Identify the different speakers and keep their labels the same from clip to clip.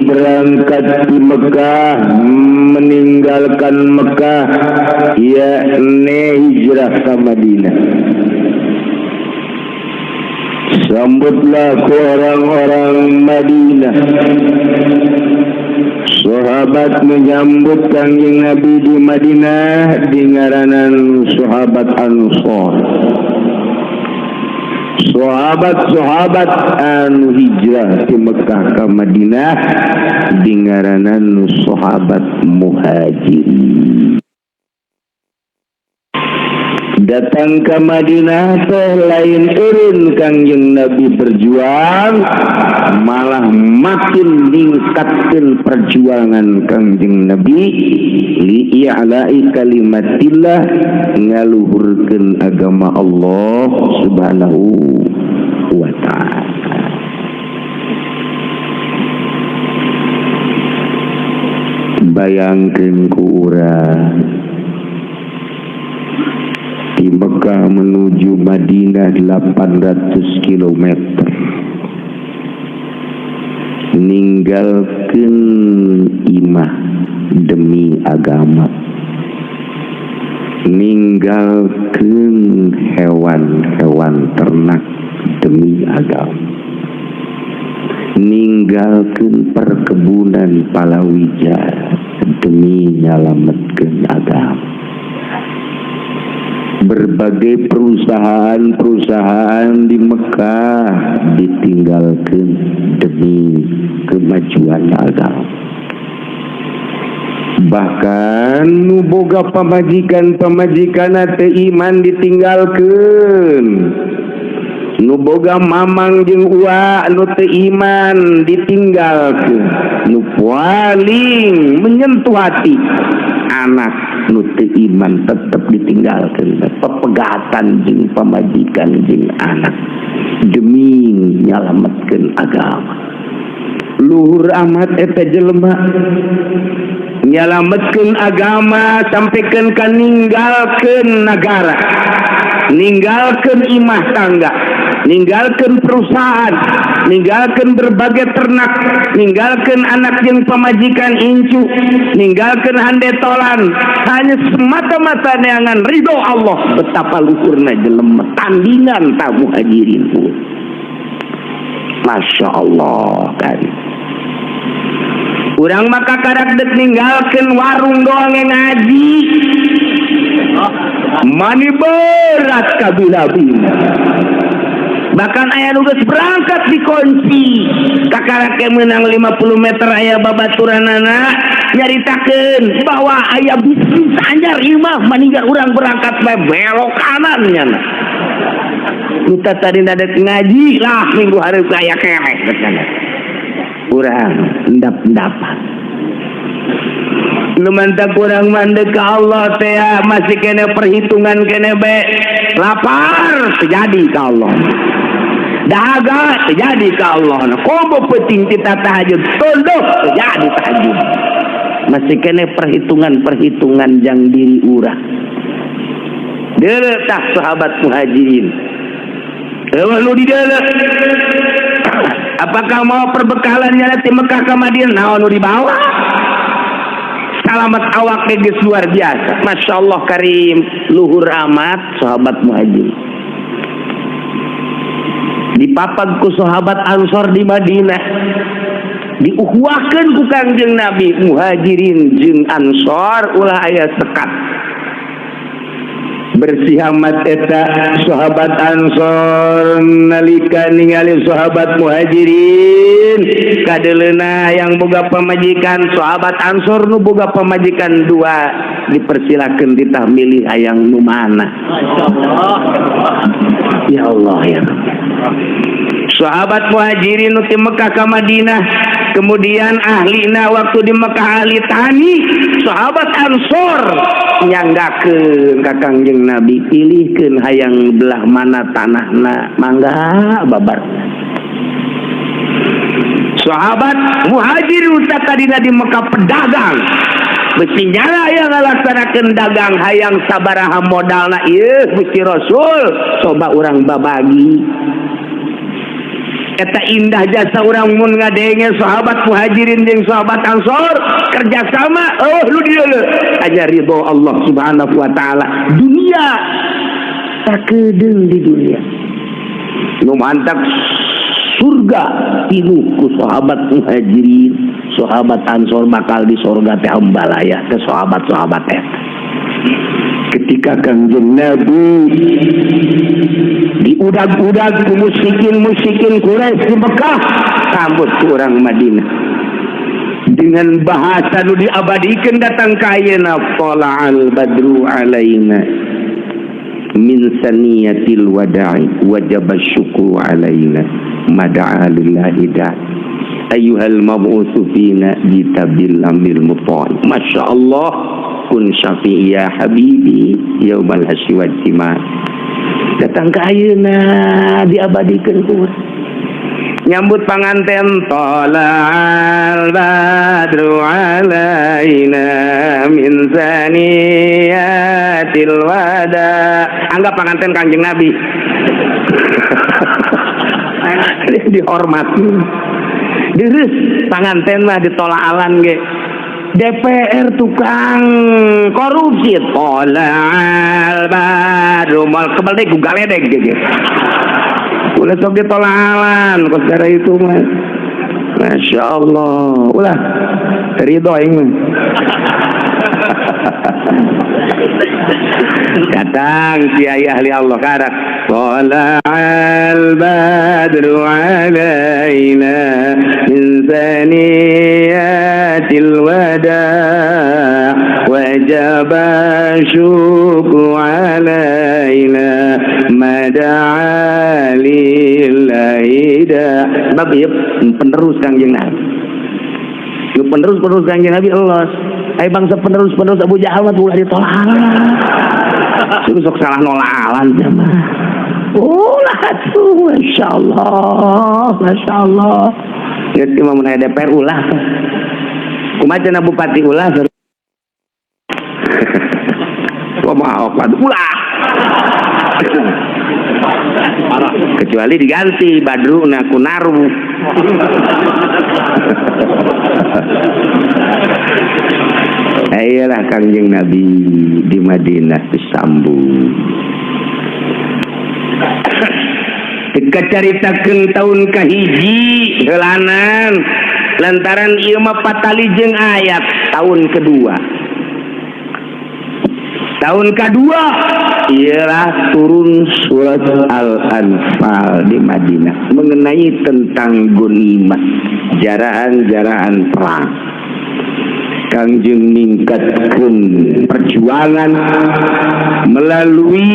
Speaker 1: berangkat di Mekah, meninggalkan Mekah, yakni hijrah ke Madinah. Sambutlah ke orang-orang Madinah. Sahabat menyambut Kangjeng Nabi di Madinah dingaranan sahabat Ansor. Sahabat-sahabat anu hijrah di Mekah ke Madinah dingaranan sahabat Muhajirin. Datang ke Madinah teh lain eureun Kangjeng Nabi berjuang, malah makin ningkatkeun perjuangan Kangjeng Nabi li'i'la'i kalimatillah, ngaluhurkeun agama Allah Subhanahu wa ta'ala. Bayangkeun ku urang di Mekah menuju Madinah 800 km, ninggalkeun imah demi agama, ninggalkeun hewan-hewan ternak demi agama, ninggalkeun perkebunan palawija demi nyalametkeun agama. Berbagai perusahaan-perusahaan di Mekah ditinggalkan demi kemajuan agama. Bahkan nu boga pamajikan-pamajikan teu iman ditinggalkeun, nu boga mamang jeung ua nu teu iman ditinggalkeun, nu paling menyentuh hati anak nu teu iman tetep ditinggalkeun, pepegatan jeung pamajikan jeung anak demi nyalametkeun agama. Luhur amat eta jelema nyalametkeun agama sampaikan ka ninggalkeun nagara, ninggalkeun imah tangga, ninggalkeun perusahaan, ninggalkeun berbagai ternak, ninggalkeun anak jeung pamajikan incu, ninggalkeun handetolan, hanya semata-mata neangan ridho Allah. Betapa luhurna jelema tandingan ta Muhajirin. Masya Allah kan. Urang maka karak dek ninggalkeun warung doang yang ngaji. Mani berat kabila-bila. Bahkan aya nu geus berangkat dikunci. Kakarake menang 50 meter aya babaturanana nyaritakeun bahwa aya bisnis anyar ieu mah maninggal urang berangkat bae belok kanan nyana. Nu tadi dek ngaji lah minggu hareup aya keneh urang endap-endapan. Nu mantap kurang mandek ke Allah teh masih kene perhitungan kene be lapar terjadi ke Allah, dahaga terjadi ke Allah, komo penting kita tahajud tunduk terjadi tahajud, masih kene perhitungan-perhitungan jang diri urang. Deuleu tah sahabat Muhajirin. Eueuh nu di deuleu. Apakah mau perbekalannya nanti Mekah ke Madinah naon nu dibawa? Salamat awak geus luar biasa. Masya Allah karim, luhur amat sahabat Muhajirin. Dipapag ku sahabat Ansor di Madinah. Diuhuahkeun ku Kangjeng Nabi, Muhajirin jeung Ansor ulah aya sekat. Bersih amat eta sahabat Ansor nalika ningali sahabat Muhajirin kadeleuna yang boga pamajikan. Sahabat Ansor nu boga pamajikan dua dipersilakeun ditah milih hayang nu mana. Ya Allah ya Rabbi. Sahabat Muhajirin nu ti Mekah ka Madinah, kemudian ahlina waktu di Mekah ahli tani, sahabat Ansor nyanggakeun ka Kangjeng Nabi, pilihkeun hayang belah mana tanahna, mangga babar. Sahabat Muhajirin tadina di Mekah pedagang, besi nyala yang ngalaksanakeun dagang hayang sabaraha modalna ieu Gusti Rasul, coba urang babagi. Eta indah jasa urang mun ngadenge sahabat Muhajirin jeung sahabat Ansor kerjasama. Oh, lu dia lu aja ridho Allah Subhanahu wa taala. Dunia sakedeung di dunia nu mantak surga pinuh ku sahabat Muhajirin, sahabat Ansor, bakal di surga teh ambalaya ke sahabat-sahabat eta. Ketika Kangjeng Nabi diudag-udag ku musyrikin-musyrikin Quraisy di Mekah, sambut ku orang Madinah dengan bahasa nu diabadikan datang ka ayeuna, "Thala'al badru alaina min saniyatil wada'i, wajib syukru alaina mada'a lillahi da ayyuhal mab'utsu fina jita bil amril muta'i." Masya Allah, "Kun syafi'i ya habibi yaumal hasyi wajtima." Datang ka ayeuna diabadikeun ku nyambut panganten, "Thala'al badru alaina min saniyatil wada." Anggap panganten Kanjeng Nabi dihormati. Terus panganten mah ditolaalan ge DPR tukang korupsi, "Thala'al badru," mal kebal deh galedeg gitu. Ulah sok ditolalan kos cara itu mah. Masya Allah, ulah ridho aing mah. Datang kiai ahli Allah karak, "Thala'al badru alaina min saniyatil wada, wajib syukru alaina mada'a lillahi da." Sebab ieu penerus Kangjeng Nabi. Nu penerus-penerus Kangjeng Nabi elos. Ai bangsa penerus-penerus Abu Jahal mah ulah ditolak. Suruh sok salah nolalan mah. Ulah tuh, Masya Allah, Masya Allah. Geus mah mun aya DPR ulah. Kumaha cenah bupati ulah? Wah, mau ulah. Kecuali diganti Badru na ku Naru. Ayolah Kangjeng Nabi di Madinah disambung. Teka caritakeun tahun kahiji heulanan lantaran ieu mah patali jeung ayat tahun kedua. Tahun kedua ialah turun surat Al-Anfal di Madinah mengenai tentang gonimah, jarahan-jarahan perang. Kangjeng ningkatkeun perjuangan melalui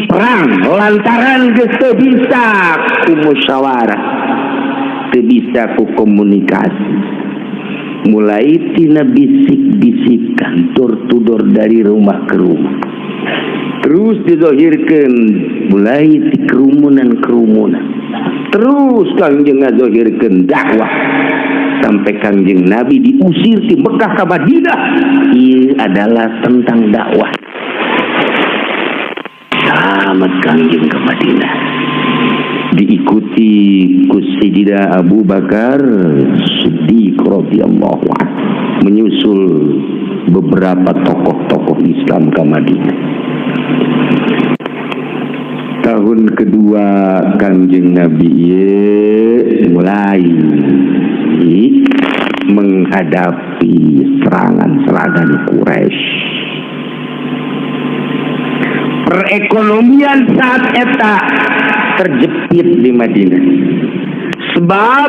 Speaker 1: perang lantaran geus teu bisa ku musyawarah, teu bisa ku komunikasi. Mulai tina bisik-bisikan door to door dari rumah ke rumah. Terus dizohirkeun mulai di kerumunan-kerumunan. Terus Kangjeng ngazohirkeun dakwah sampai Kangjeng Nabi diusir di Mekah ke Madinah. Ini adalah tentang dakwah. Selamat Kangjeng ke Madinah. Diikuti ku Sayyidina Abu Bakar Siddiq radhiyallahu anhu, menyusul beberapa tokoh-tokoh Islam ke Madinah. Tahun kedua Kangjeng Nabi mulai menghadapi serangan-serangan Quraisy. Perekonomian saat eta terjepit di Madinah. Sebab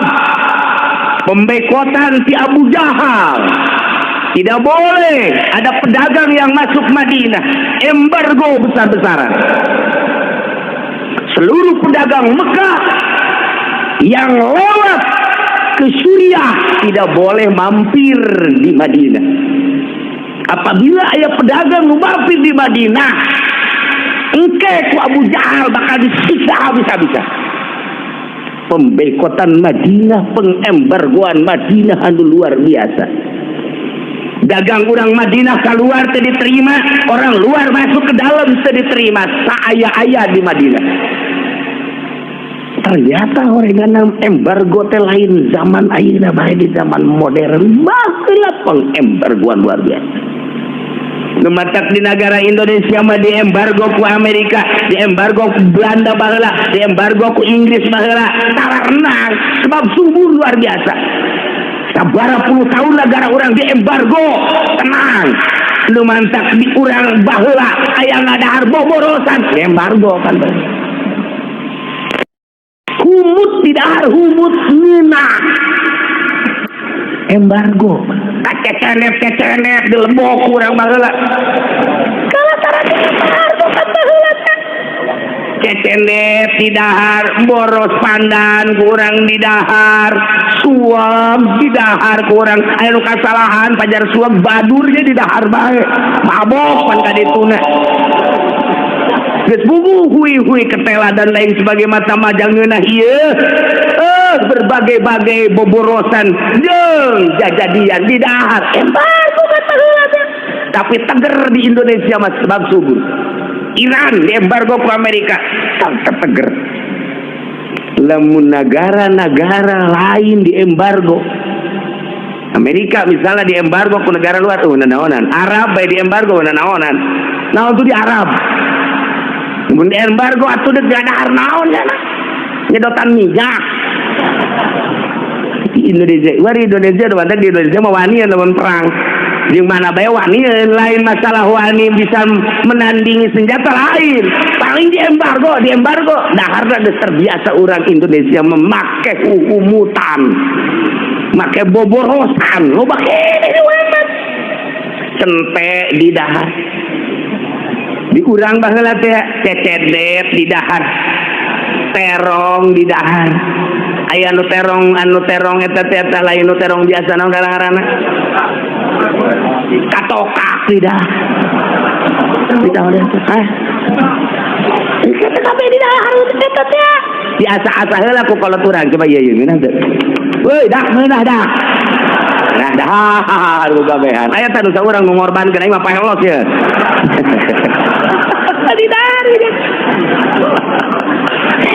Speaker 1: pembekotan si Abu Jahal, tidak boleh ada pedagang yang masuk Madinah, embargo besar-besaran. Seluruh pedagang Mekah yang lewat ke Suriah tidak boleh mampir di Madinah. Apabila aya pedagang nu mampir di Madinah, engke ku Abu Jahal bakal disiksa habis-habisan. Pembekotan Madinah, pengembargoan Madinah anu luar biasa. Dagang orang Madinah keluar teu diterima, orang luar masuk ke dalam teu diterima, saaya-aya di Madinah. Ternyata horengan embargo teh lain zaman ayeuna bae, di zaman modern baheula pengembargoan luar biasa. Nu matak di negara Indonesia mah di embargo ku Amerika, di embargo ku Belanda baheula, di embargo ku Inggris baheula, tara renang sebab subur luar biasa. Sabara puluh tahun negara urang di embargo tenang. Nu mantak di urang baheula aya ngadahar boborosan, embargo kan. Humut didahar, humut ngeunah, embargo. Cecenet cecenet dilebok urang baheula. Kalau tara di embargo kan baheula teh. Cecenet didahar, boros pandan kurang didahar, suam didahar kurang, aya nu kasalahan pajar suam badurnya didahar bae. Mabok pan kadituna. Geus bubu hui-hui ketela dan lain sebagai mata majang ngeunah ieu. Eh, berbagai-bagai boborosan jeung jajadian di dahar. Embargo kan baheula teh. Tapi teger di Indonesia mah sebab subur. Iran di embargo ku Amerika tetep teger. Lamun negara-negara lain di embargo, Amerika misalnya di embargo ku negara luar, oh nanaonan. Arab bae di embargo nanaonan. Naon tuh di Arab? Mun di embargo atuh deuk gadahar naon ya nyedotan minyak. Di Indonesia, war Indonesia udah di Indonesia mah wani lawan perang. Jeung mana bae wani, lain masalah wani bisa menandingi senjata lain. Paling di embargo, di embargo. Daharna geus terbiasa orang Indonesia memakai humutan. Make boborosan, loba keneh cente di dahar. Di urang baheula teh cecedet di dahar, terong di dahar. Aya anu terong, anu terong eta teh eta lain nu terong biasa, naon ngaranna? Katokak di dahar. Di dahar teh. Ah. Eta kabeh di dahar eta teh. Diasa-asa heula ku kolot urang, coba ieu ieu ngeunah teu? Woi, dak ngeunah dak. Nah, dahar ku kabehan. Aya teh nu saurang nu ngorbankeun aing mah pahelos ya. Di dahar gitu.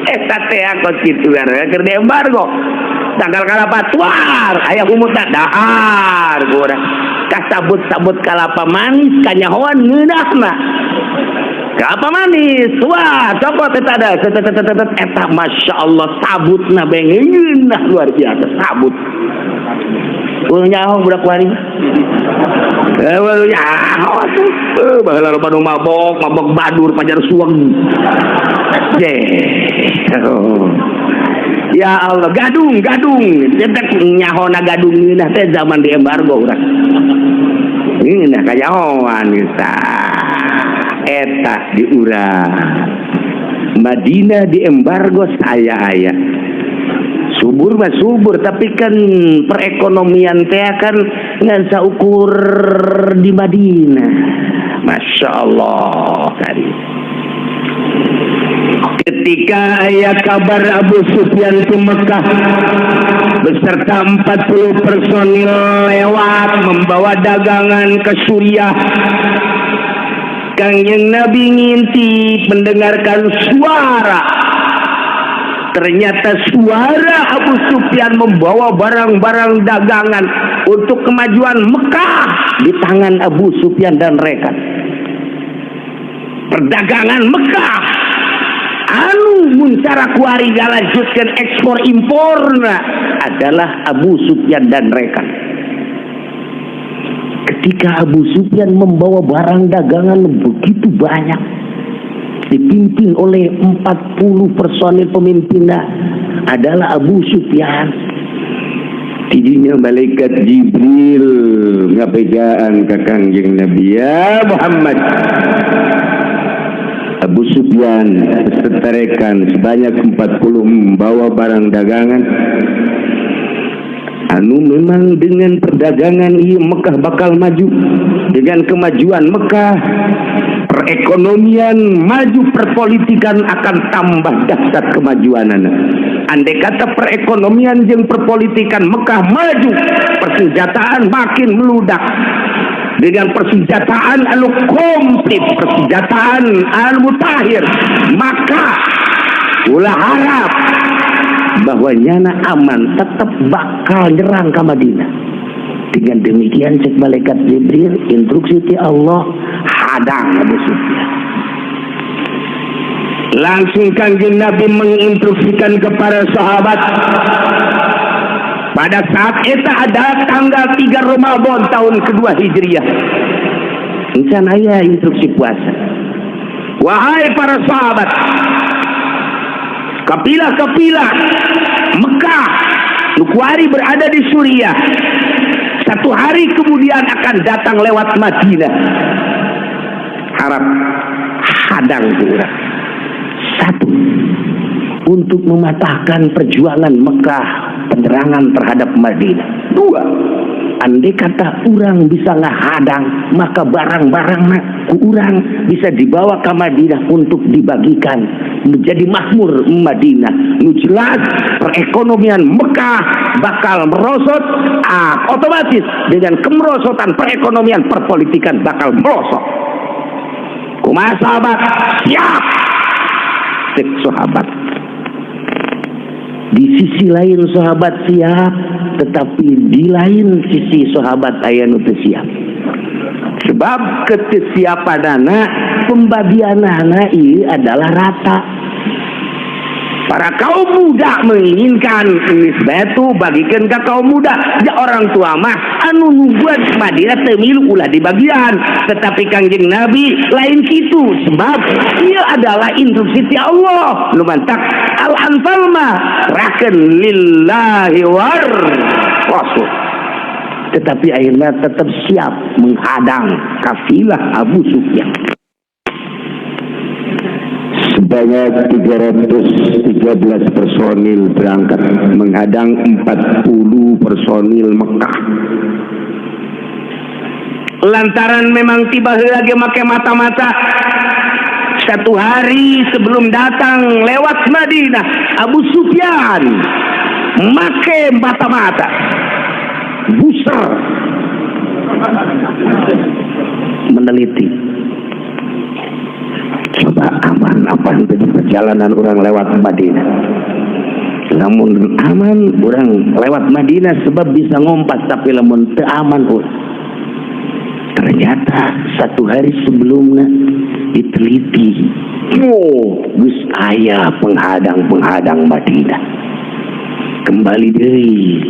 Speaker 1: Eta teh kos kitu keur di embargo. Tanggal kalapa tuar, aya humutna dahar ku urang. Kasabut-sabut kalapa manis kanyahoan ngeunahna. Kelapa manis, wah, copot eta ada, eta masya Allah sabutna beng ngeunah luar biasa sabut. Ulah nyaho budak wari. Eh, ulah nyaho atuh. Eh, baheula loba nu mabok, mabok badur pajar suweng. Je. Oh. Ya Allah, gadung, gadung. Eta nyahona gadung ngeunah teh zaman di embargo urang. Ngeunah kanyahoan geus. Eta di urang. Madinah di embargo saya aya. Subur mah subur, tapi kan perekonomian teh kan ngan saukur di Madinah. Masya Allah tadi. Ketika aya kabar Abu Sufyan di Mekah beserta 40 personil lewat membawa dagangan ke Suriah, Kangjeng Nabi ngintip mendengarkan suara. Ternyata suara Abu Sufyan membawa barang-barang dagangan untuk kemajuan Mekah di tangan Abu Sufyan dan rekan. Perdagangan Mekah anu mun cara kuari ngalanjutkeun ekspor imporna adalah Abu Sufyan dan rekan. Ketika Abu Sufyan membawa barang dagangan begitu banyak, dipimpin oleh 40 personil, pemimpinnya adalah Abu Sufyan. Tidinya malaikat Jibril ngabejaan ka Kangjeng Nabi, "Ya Muhammad, Abu Sufyan beserta rekan sebanyak 40 membawa barang dagangan anu memang dengan perdagangan ieu Mekah bakal maju. Dengan kemajuan Mekah, perekonomian maju, perpolitikan akan tambah dahsyat kemajuanana. Andai kata perekonomian jeung perpolitikan Mekah maju, persenjataan makin meludak. Dengan persenjataan anu komplit, persenjataan anu mutakhir, maka ulah harap Bahwa nyana aman, tetap bakal nyerang ke Madinah. Dengan demikian, cek malaikat Jibril, instruksi ti Allah, hadang Abu Sufyan. Langsung Kanjeng Nabi menginstruksikan kepada sahabat. Pada saat itu ada tanggal 3 Ramadan tahun kedua Hijriah. Encan aya instruksi puasa. Wahai para sahabat, kafilah-kafilah Mekah nu kuari berada di Suriah, satu hari kemudian akan datang lewat Madinah. Harap hadang urang. Satu, untuk mematahkan perjuangan Mekah, penyerangan terhadap Madinah. Dua, andai kata urang bisa ngahadang, maka barang-barang ku urang bisa dibawa ke Madinah untuk dibagikan menjadi makmur Madinah. Nu jelas perekonomian Mekah bakal merosot, otomatis dengan kemerosotan perekonomian, perpolitikan bakal merosot. Kumaha, sahabat? Siap. Cek sahabat. Di sisi lain sahabat siap, tetapi di lain sisi sahabat aya nu teu siap. Sebab ketesiapanana, pembagianana ieu adalah rata. Para kaum muda menginginkan itu bagikan ke kaum muda. Ya, orang tua mah anu nungguan Madinah teu milu, ulah di bagian. Tetapi Kangjeng Nabi lain kitu, sebab ia adalah instruksi ti Allah. Nu mantak al-anfal mah raken lillahi war rasul. Tetapi akhirnya tetap siap menghadang kafilah Abu Sufyan.
Speaker 2: Sebanyak 313 personil berangkat menghadang 40 personil Mekah.
Speaker 1: Lantaran memang tiba lagi make mata-mata, satu hari sebelum datang lewat Madinah, Abu Sufyan make mata-mata buser meneliti, coba aman apa di perjalanan urang lewat Madinah. Namun aman urang lewat Madinah sebab bisa ngompas, tapi lamun teu aman urang. Ternyata satu hari sebelumnya diteliti, oh, geus aya penghadang-penghadang Madinah. Kembali deui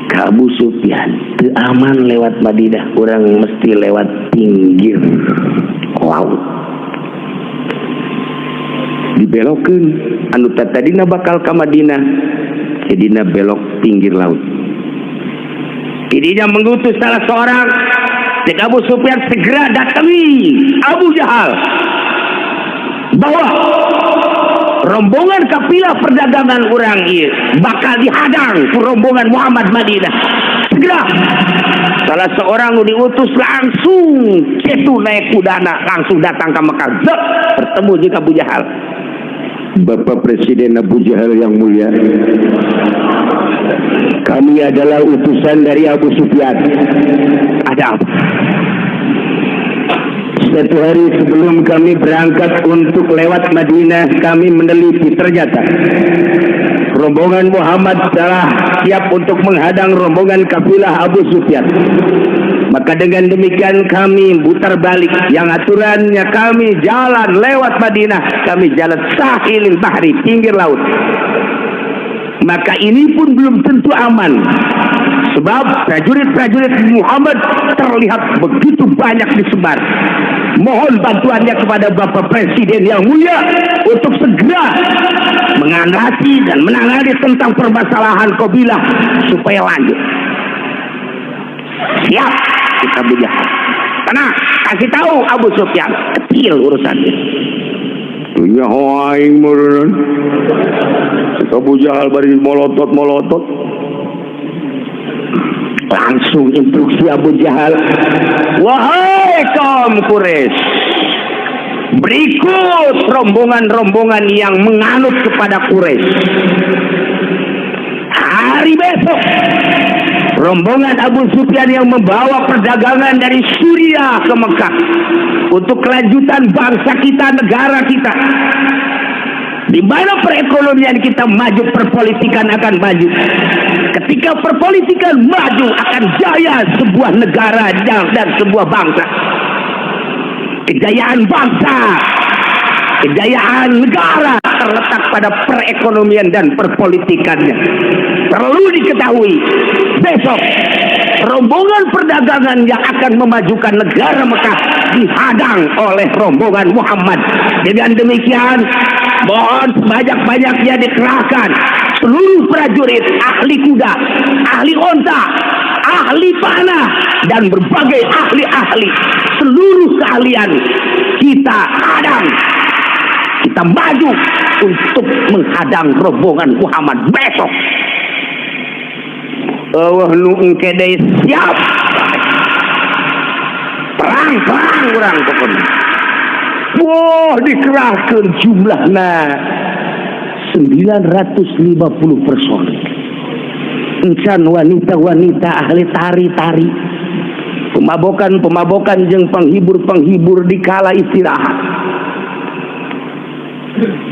Speaker 1: ke Abu Sufyan, teu aman lewat Madinah, urang mesti lewat pinggir laut. Dibelokkeun, anu tadina bakal ka Madinah jadina belok pinggir laut. Dirinya mengutus salah seorang dan Abu Sufyan, segera datangi Abu Jahal bahwa rombongan kafilah perdagangan urang ieu bakal dihadang ku rombongan Muhammad Madinah. Segera salah seorang nu diutus langsung cetu naik kudana, langsung datang ke Mekah. Zek, bertemu juga Abu Jahal.
Speaker 2: Bapak Presiden Abu Jahal yang mulia, kami adalah utusan dari Abu Sufyan.
Speaker 1: Ada apa?
Speaker 2: Satu hari sebelum kami berangkat untuk lewat Madinah, kami meneliti, ternyata rombongan Muhammad telah siap untuk menghadang rombongan kafilah Abu Sufyan.
Speaker 1: Maka dengan demikian kami putar balik. Yang aturannya kami jalan lewat Madinah, kami jalan sahilil bahri, pinggir laut. Maka ini pun belum tentu aman. Sebab prajurit-prajurit Muhammad terlihat begitu banyak disebar. Mohon bantuannya kepada Bapak Presiden yang mulia untuk segera mengatasi dan menangani tentang permasalahan kafilah supaya lanjut. Siap, kita Abu Jahal. Tenang, kasih tahu Abu Sufyan, kecil urusannya.
Speaker 2: Dunya aing meureun. Abu Jahal bari molotot-molotot.
Speaker 1: Langsung instruksi Abu Jahal, wahai kaum Quraisy, berikut rombongan-rombongan yang menganut kepada Quraisy. Hari besok rombongan Abu Sufyan yang membawa perdagangan dari Suriah ke Mekah untuk kelanjutan bangsa kita, negara kita. Di mana perekonomian kita maju, perpolitikan akan maju. Ketika perpolitikan maju, akan jaya sebuah negara dan sebuah bangsa. Kejayaan bangsa, kejayaan negara terletak pada perekonomian dan perpolitikannya. Perlu diketahui, besok rombongan perdagangan yang akan memajukan negara Mekah dihadang oleh rombongan Muhammad. Dengan demikian, mohon sebanyak-banyaknya dikerahkan seluruh prajurit, ahli kuda, ahli onta, ahli panah, dan berbagai ahli-ahli, seluruh keahlian kita hadang, kita maju untuk menghadang rombongan Muhammad besok. Allah, nu engke deui siap perang, perang urang pokoknya. Wah, dikerahkan jumlahnya 950 personil. Encan wanita-wanita ahli tari-tari, pemabokan-pemabokan jeung penghibur-penghibur di kala istirahat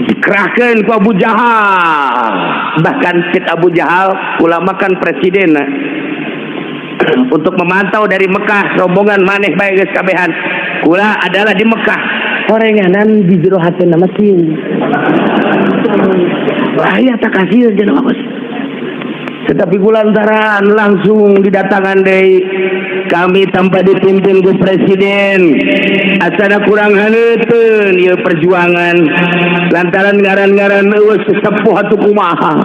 Speaker 1: dikerahkan ku Abu Jahal. Bahkan cek Abu Jahal, ulama kan presiden untuk memantau dari Mekah rombongan maneh bae geus kabehan, kula adalah di Mekah horenganan di jero hatena mesin bahaya tak kasih jeung bagus. Tetapi kulantaran langsung didatangan deui, kami tanpa dipimpin ku presiden asana kurang haneuteun ieu perjuangan, lantaran ngaran-ngaran euweuh sesepuh atuh kumaha,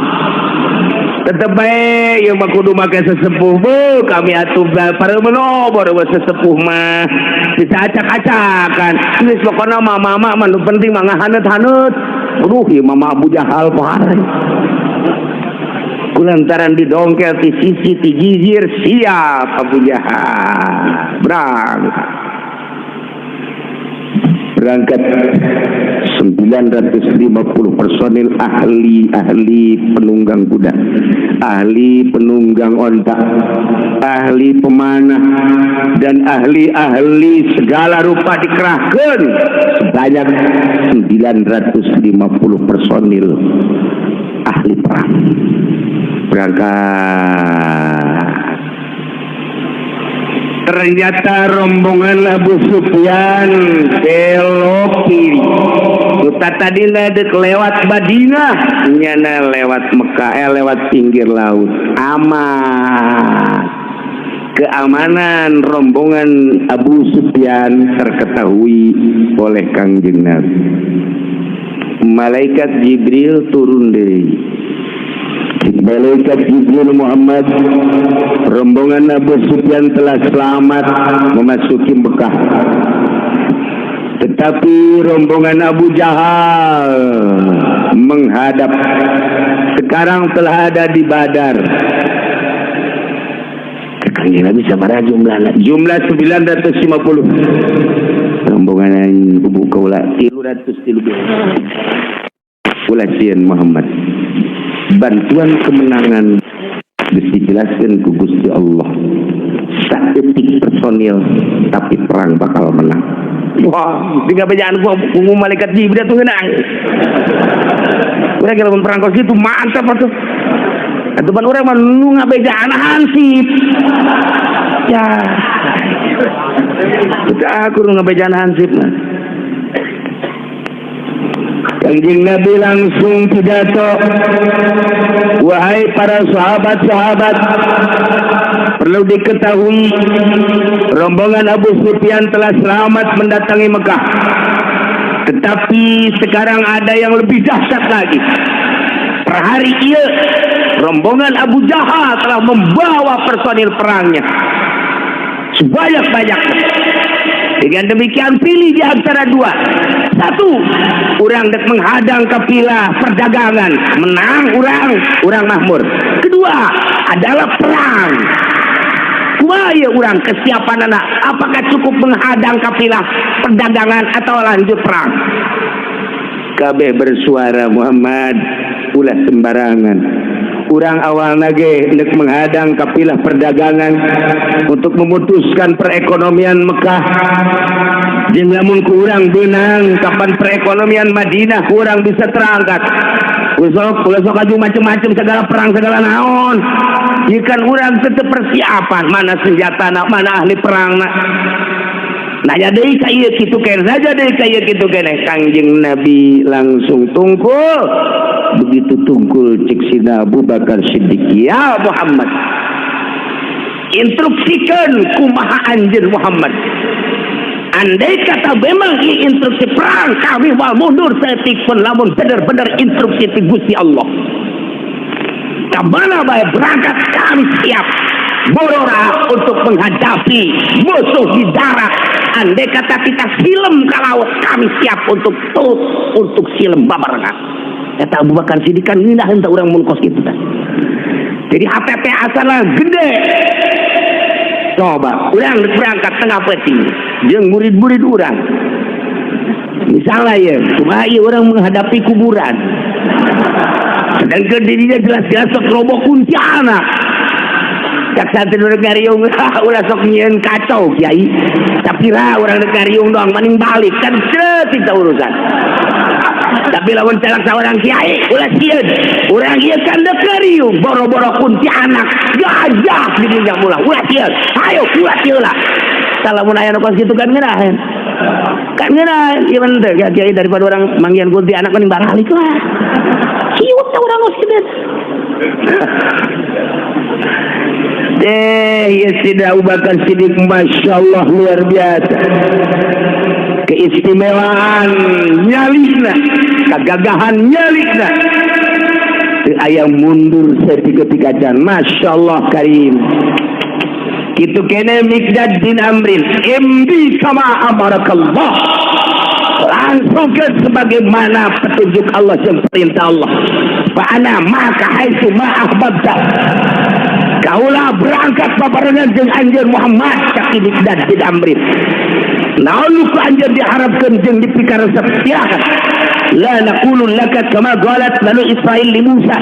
Speaker 1: tetep bae ieu mah kudu make sesepuh. Bu, kami atuh para menobor, euweuh sesepuh mah bisa acak-acakan. Geus, pokona mah mama mah nu penting mah ngahaneut-haneut. Aduh, ieu mah Abu Jahal pahar. Kulantaran didongkel ti sisi ti jizir, siap Abu Jahal berangkat.
Speaker 2: Berangkat 950 personil, ahli-ahli penunggang kuda, ahli penunggang onta, ahli pemanah, dan ahli-ahli segala rupa dikerahkan sebanyak 950 personil ahli perang. Berangkat, ternyata rombongan Abu Sufyan belok kiri. Kuta tadina dek lewat Madinah, nyana lewat Mekah, lewat pinggir laut, aman. Keamanan rombongan Abu Sufyan terketahui oleh Kangjeng Nabi. Malaikat Jibril turun deui. Malaikat Jibril, "Muhammad, rombongan Abu Sufyan telah selamat memasuki Mekah. Tetapi rombongan Abu Jahal menghadap, sekarang telah ada di Badar." Kanjeng Nabi sabaraha jumlahna? Jumlah 950. Rombongan kubu kaula 300 lebih. "Ulah sieun, Muhammad. Bantuan kemenangan geus dijelaskeun ku Gusti Allah. Saeutik personil tapi perang bakal menang." Wah, tinggal bejaan gua ku malaikat Jibril tuh ngeunang. Urang kalau perang kos gitu mantap atuh. Atuh pan urang mah nu ngabejaan hansip. Ya. Kita aku nu ngabejaan hansip mah. Kanjeng Nabi langsung pidato, "Wahai para sahabat-sahabat, perlu diketahui rombongan Abu Sufyan telah selamat mendatangi Mekah. Tetapi sekarang ada yang lebih dahsyat lagi. Per hari ieu rombongan Abu Jahal telah membawa personil perangnya sebanyak-banyaknya. Dengan demikian, pilih di antara dua. Satu, urang dek menghadang kafilah perdagangan, menang urang, urang makmur. Kedua adalah perang. Kumaha urang kesiapan anak? Apakah cukup menghadang kafilah perdagangan atau lanjut perang?" Kabeh bersuara, "Muhammad, ulah sembarangan. Urang awal nage untuk menghadang kafilah perdagangan untuk memutuskan perekonomian Mekah.
Speaker 1: Jeung lamun kurang benang, kapan perekonomian Madinah kurang bisa terangkat? Besok, besok aju macem-macem, segala perang, segala naon. Ieu kan urang tetep persiapan, mana senjata na, mana ahli perang na. Nanya deui ka ieu kitu keneh, saja deui ka ieu kitu keneh. Kangjeng Nabi langsung tungkul. Begitu tungkul, cek Sidina Abu Bakar Siddiq, "Ya Muhammad, instruksikan kumaha anjeun, Muhammad. Andai kata memang ini instruksi perang, kami mau mundur seetik pun lamun benar-benar instruksi ti Gusti Allah. Kemana bae berangkat, kami siap borora untuk menghadapi musuh di darat. Andai kata kita silem ke laut, kami siap untuk turut untuk silem babarengan." Kata Abu Bakar Siddiq kan ngindah entah orang mun kos kitu tah. Jadi HTT asalnya gede. Coba, urang berangkat tengah peuting jeung murid-murid urang. Misalnya ya, kumaha ieu orang menghadapi kuburan? Sedangkan dirinya jelas-jelas sok roboh kuntilanak. Cak santri nu ngariung, ulah sok nyieun kacau, Kiai. Tapi lah urang rek ngariung doang maning balik kan tidak urusan. Tapi lamun celak saurang kiai, ulah sieun. Urang ieu kan dek ngariung, boro-boro kuntilanak, gajah di dinya ulah, ulah sieun. Hayo ulah sieun lah. Tah, lamun aya nu kos kitu kan ngeunaheun. Kan ngeunaheun ieu mah teh ya, kiai, daripada urang manggihan kuntilanak mending balik lah. Kieu teh urang kos kitu. Deh, ya Sidina Abu Bakar Siddiq, Masya Allah, luar biasa. Keistimewaan nyalina, kegagahan nyalina. Teu aya mundur saketika can. Masya Allah karim. Kitu kene Miqdad bin Amrin, "Imdi kama amarakallah." Langsung ke sebagaimana petunjuk Allah dan perintah Allah. Fa ana ma'aka haitsu ma ahbabta. Kaulah berangkat babarengan jeung anjeun, Muhammad, cak Miqdad bin Amrin. Naon nu ku anjeun diharapkeun jeung dipikaresep, silakan. La naqulu laka kama qalat Banu Israil li Musa.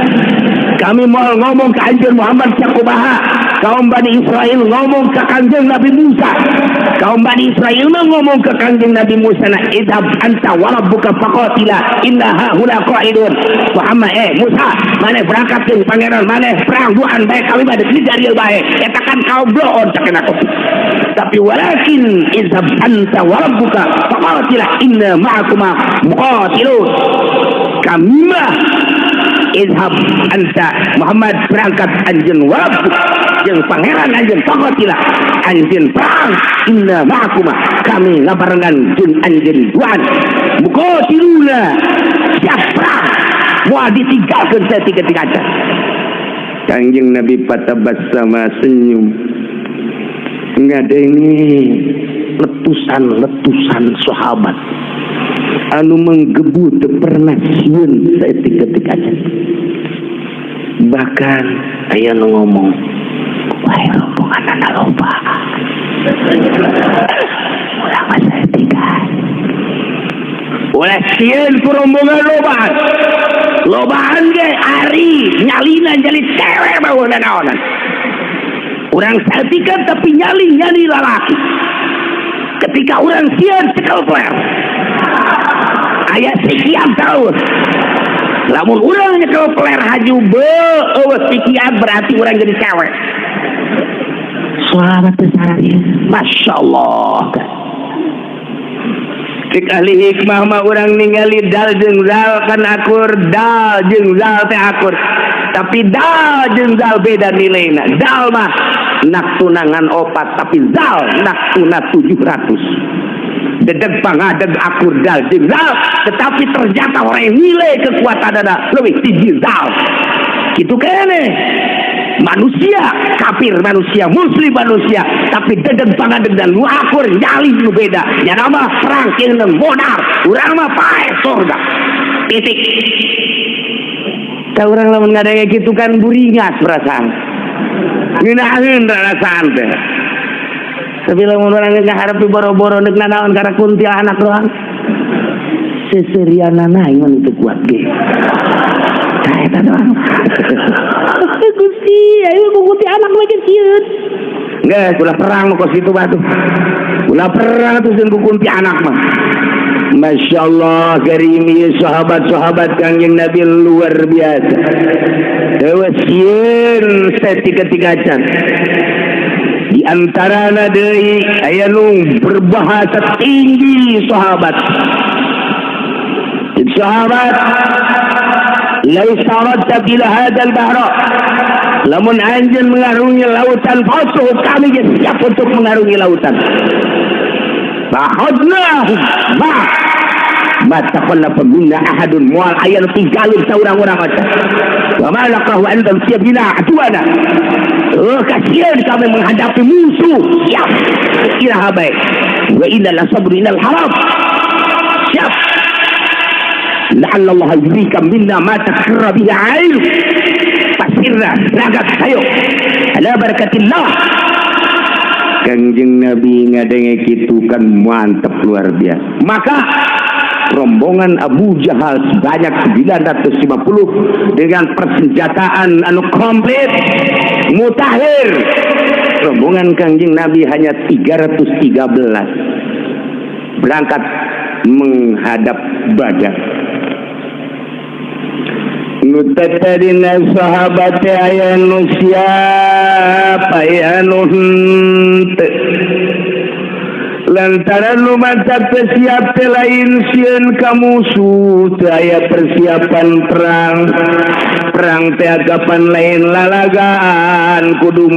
Speaker 1: Kami mau ngomong ke anjeun, Muhammad, sakumaha kaum Bani Israel ngomong ke Kanjeng Nabi Musa. Kaum Bani Israel mah ngomong ke Kanjeng Nabi Musa na, "Idhab anta wa rabbuka faqatila inna hahuna qa'idun." Muhammad, eh Musa, maneh berangkat jeung pangeran maneh perang duaan bae, kami mah deuk di bae. Eta kan kaum bloon cak aku. Tapi walakin idhab anta wa rabbuka faqatila inna ma'akuma muqatilun. Kami mah idhab anta Muhammad, berangkat anjeun, wa rabbuk, jeung pangeran anjeun, faqatila, anjeun perang, inna ma'akuma, kami ngabarengan jeung anjeun duaan, muqatiluna, siap perang, moal ditinggalkeun saketika. Kangjeng Nabi fatabassama, senyum ngadenge letusan-letusan sahabat anu menggebu teu pernah sieun saketika. Bahkan aya nu ngomong, "Wah, rombongan anak loba, ulah mah saeutik." Ulah sieun ku rombongan lobaan lobaan ge, ari nyalina nyali cewek mah ulah naonan. Urang saeutikan tapi nyali nyali lalaki. Ketika urang sieun, cekel flare aya sikian terus. Lamun urang nyekel flare haju be eueuh sikian, berarti urang jadi cewek. Sahabat besar, Masya Allah. Cek ahli hikmah mah, urang ningali dal jeung zal kan akur, dal jeung zal teh akur, tapi dal jeung zal beda nilainya. Dal mah nak tunangan opat, tapi zal nak tuna 700. Dedeg pangadeg akur dal jeung zal, tetapi ternyata orang yang nilai kekuatan ada lebih tinggi zal. Gitu kene manusia kafir manusia, muslim manusia, tapi dedeg pangadeg dan nu akur nyali nu beda ya. Nama perang keuneung modar, urang mah paeh surga, titik. Tah, urang lamun ngadenge kitu kan buringas perasaan, ngeunaheun perasaan teh. Tapi lamun urang ngaharepi boro-boro deuk nanaon, karena kuntilanak doang, seserianana iman itu kuat ge. Tah, eta doang. Gusti, ayo ku kuntilanak mah sieun. Geus, ulah perang nu kos kitu batu. Ulah perang atuh sieun ku kuntilanak mah. Masya Allah karim ieu sahabat-sahabat Kangjeng Nabi luar biasa. Euweuh sieun saketika can. Di antarana deui aya nu berbahasa tinggi sahabat. Sahabat, "Laisa radda ila hadzal bahra." Lamun anjeun mengarungi lautan Fusuh, kami siap untuk mengarungi lautan. Fa'akhadnahum ma takhallafa minna ahadun, moal aya nu tinggalin saurang-urang aja. Wa ma naqahu antum siabina aduana. Oh, kasihan kami menghadapi musuh. Siap. Iraha bae. Wa inna la sabru inal haram. Siap. La'alla Allah yurika minna ma takarra bihi ain. Pasirna berangkat, ayo. Ala barakatillah. Kangjeng Nabi ngadenge kitu kan mantep luar biasa. Maka rombongan Abu Jahal sebanyak 950 dengan persenjataan anu komplit mutakhir, rombongan Kangjeng Nabi hanya 313 berangkat menghadap Badar. Nu tadina sahabat aya nu siap, aya nu henteu, lantaran nu matak teu siap teh lain sieun ka musuh, teu aya persiapan perang. Perang teh agapan lain lalagaan, kudu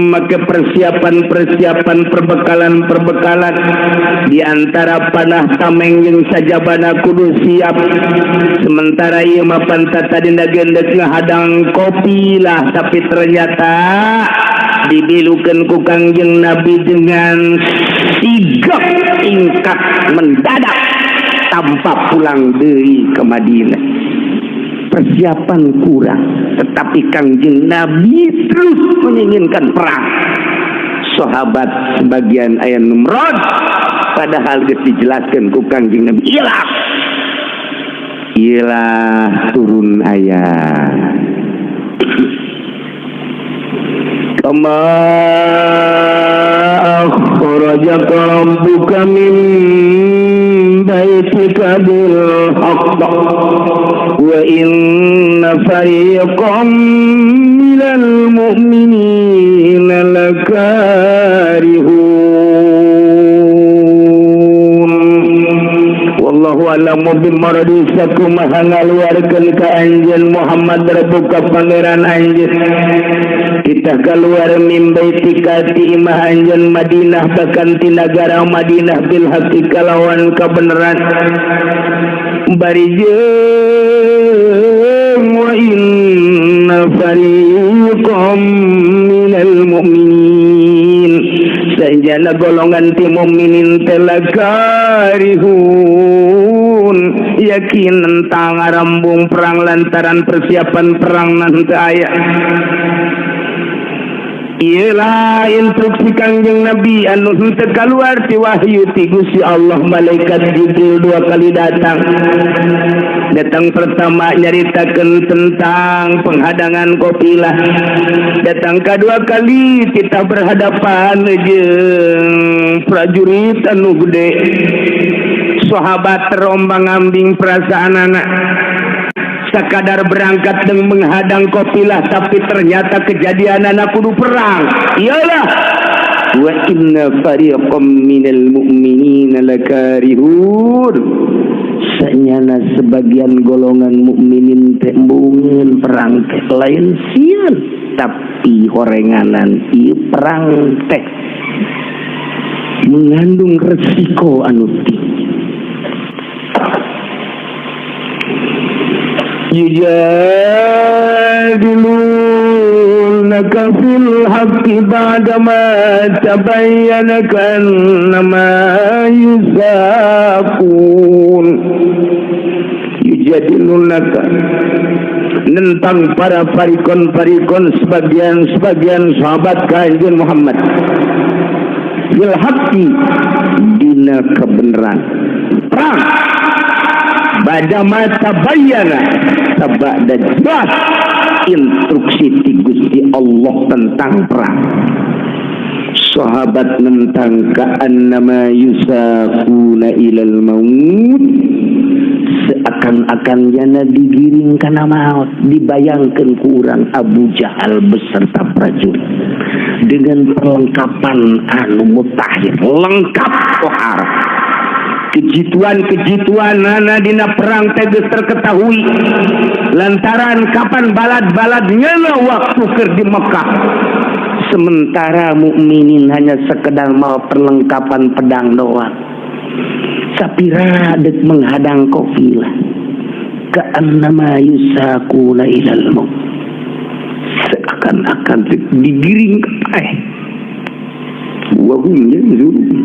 Speaker 1: make persiapan-persiapan, perbekalan-perbekalan, di antara panah, tameng jeung sajabana kudu siap. Sementara ieu mah pantat tadina gendek ngahadang kafilah, tapi ternyata dibilukeun ku Kangjeng Nabi dengan sigap tingkat mendadak tanpa pulang deui ke Madinah. Persiapan kurang, tetapi Kangjeng Nabi terus menginginkan perang. Sahabat sebagian aya numrod, padahal geus dijelaskeun ku Kangjeng Nabi, ilah ilah turun ayat kama akhrajaka rabbuka min baitika bil haqq wa inna fariqam minal mu'minina lakarihun. Wallahu a'lamu bimaradi. Sakumaha ngaluarkeun ka anjeun Muhammad rabbuka pangeran anjeun kita keluar min baitika ti imah anjeun Madinah, bahkan ti nagara Madinah, bil haqqi kalawan kebenaran, bari jeung wa inna fariqam minal mu'minin, sajana golongan ti mukminin teh lakarihun, yakin tentang ngarembung perang lantaran persiapan perang nanti aya. Iyalah instruksi Kangjeng Nabi anu henteu kaluar ti wahyu ti Gusti Allah. Malaikat Jibril dua kali datang. Datang pertama nyaritakeun tentang penghadangan kafilah. Datang kedua kali kita berhadapan jeung prajurit anu gede. Sahabat terombang-ambing perasaan anak, sekadar berangkat dan menghadang kafilah, tapi ternyata kejadian anak kudu perang. Iyalah wa inna fariqam minal mu'minina lakarihun, sanyana sebagian golongan mukminin teh embungeun perang teh, lain sieun tapi horenganan ieu perang teh mengandung resiko anu tinggi. Yujadilunaka fil haqqi ba'dama tabayyana ka'annama yusaqun. Yujadilunaka nentang para farikon-farikon, sebagian-sebagian sahabat Kanjeng Muhammad, fil haqqi dina kebenaran perang, ba'dama tabayyana sabada jelas instruksi ti Gusti Allah tentang perang. Sahabat nentang ka'annama yusaquna ilal maut, seakan-akan jana digiring kana maut. Dibayangkan ku urang Abu Jahal beserta prajurit dengan perlengkapan anu mutakhir, lengkap kohar, kejituan-kejituan nana dina perang teh geus terketahui lantaran kapan balad-balad nyana waktu keur di Mekah. Sementara mukminin hanya sekedar mau perlengkapan pedang doang, sapira dek menghadang kafilah. Ka'annama yusaquna ilal maut, seakan-akan digiring wa hum yanzurun.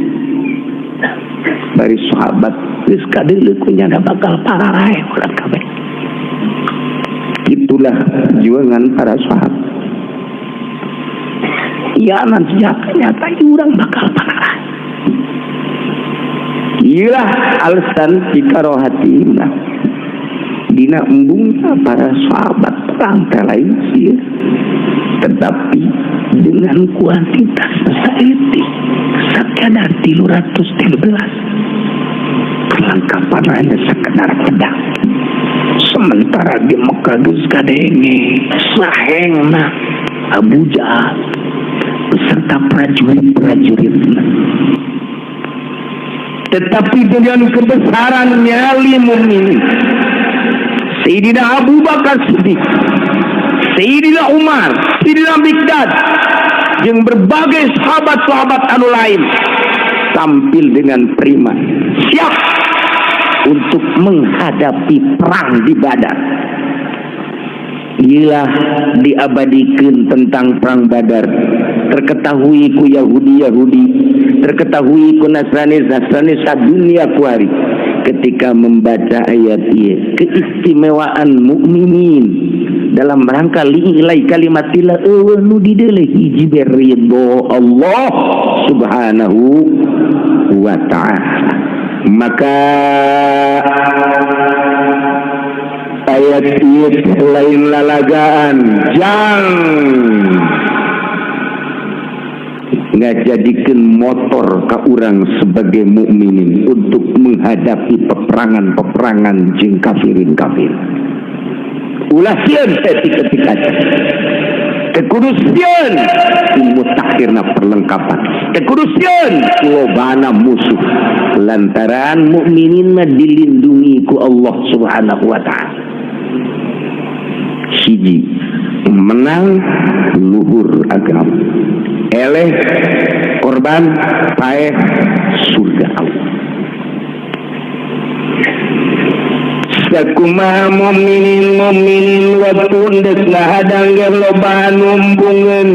Speaker 1: Bari sahabat geus kadeuleu ku nyana bakal pararae urang kabeh. Itulah perjuangan para sahabat. Iya, nanti nyata urang bakal pararae. Iyalah alasan bikarohati dina embungna para sahabat perang teh lain sieun, tetapi dengan kuantitas saeutik, sakadar 313, perlengkapan hanya sekedar pedang, sementara di Mekah geus kadenge sahengna Abu Jahal beserta prajurit-prajuritna. Tetapi dengan kebesaran nyali mukminin, Sayyidina Abu Bakar Siddiq, Sayyidina Umar, Sayyidina Miqdad jeung berbagai sahabat-sahabat anu lain tampil dengan prima, siap untuk menghadapi perang di Badar. Iyalah diabadikan tentang perang Badar, terketahui ku Yahudi Yahudi, terketahui ku Nasrani Nasrani sadunia kuari. Ketika membaca ayat ieu, keistimewaan mukminin dalam rangka li'ilai kalimatillah, euweuh nu dideuleu hiji beridho Allah Subhanahu wa Ta'ala. Maka ayat ieu lain lalagaan jang ngajadikeun motor ka urang sebagai mukminin untuk menghadapi peperangan-peperangan jeung kafirin kafir. Ulah sieun ketika teu kudu sieun mutakhirna perlengkapan, teu kudu sieun lobana musuh, lantaran mukminin mah dilindungi ku Allah Subhanahu wa Ta'ala. Hiji menang luhur agama, eleh korban, paeh surga Allah. Sakumaha mukminin mukminin waktu ndek ngahadang ge loba numbungeun,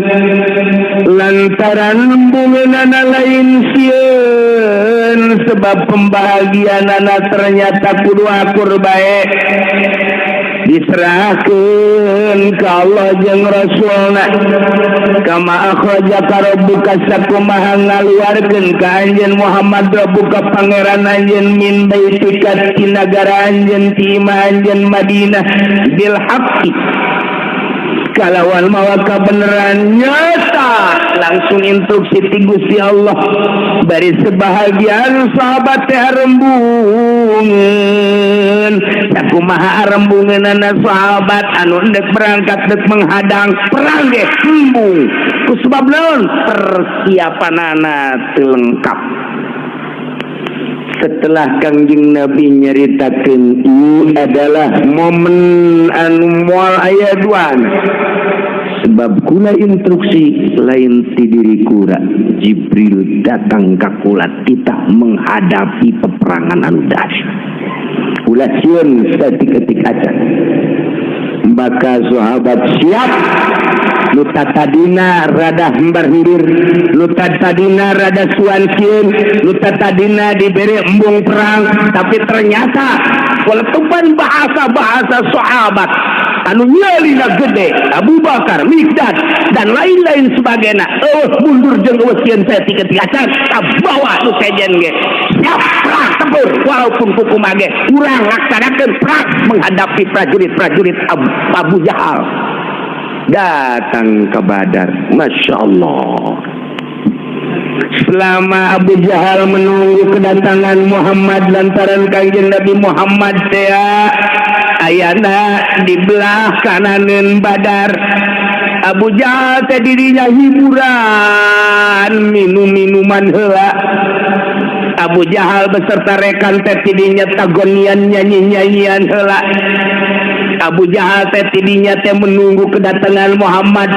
Speaker 1: lantaran embungeunana lain sieun, sebab pembahagianana ternyata kudu akur bae, diserahkeun ka Allah jeung Rasulna. Kama akhrajaka rabbuka, sakumaha ngaluarkeun ka anjeun Muhammad, rabbuka pangeran anjeun, min baitika ti nagara anjeun, ti imah anjeun Madinah, bil haqqi kalawan mawa kebenaran nyata. Langsung instruksi ti Gusti Allah. Bari sebahagian sahabat teh arembungeun. Sakumaha arembungeunana sahabat anu endek berangkat dek menghadang perang ge embung, ku sebab naon? Persiapanana teu lengkap. Setelah Kangjeng Nabi nyaritakeun, ieu adalah momen anu moal aya duana, sebab kula instruksi lain ti diri kula, Jibril datang ka kula titah menghadapi peperangan anu dahsyat, ulah sieun saketik acan. Maka sahabat siap. Nu tadina rada hembar-hembir, nu tadina rada suan sieun, nu tadina diberi embung perang, tapi ternyata letupan bahasa-bahasa sahabat anu nyalina gede, Abu Bakar, Miqdad dan lain-lain sebagainya, euweuh mundur jeung euweuh sieun saketik acan. Bawa nu sejen ge siap perang tempur, walaupun kumaha ge urang laksanakeun perang menghadapi prajurit-prajurit Abu Jahal. Datang ke Badar, Masya Allah. Selama Abu Jahal menunggu kedatangan Muhammad, lantaran Kangjeng Nabi Muhammad teh ayana di belah kananeun Badar, Abu Jahal teh dirinya hiburan, minum minuman heula. Abu Jahal beserta rekan teh tidinya tagonian, nyanyi-nyanyian heula. Abu Jahal teh tidinya teh menunggu kedatangan Muhammad,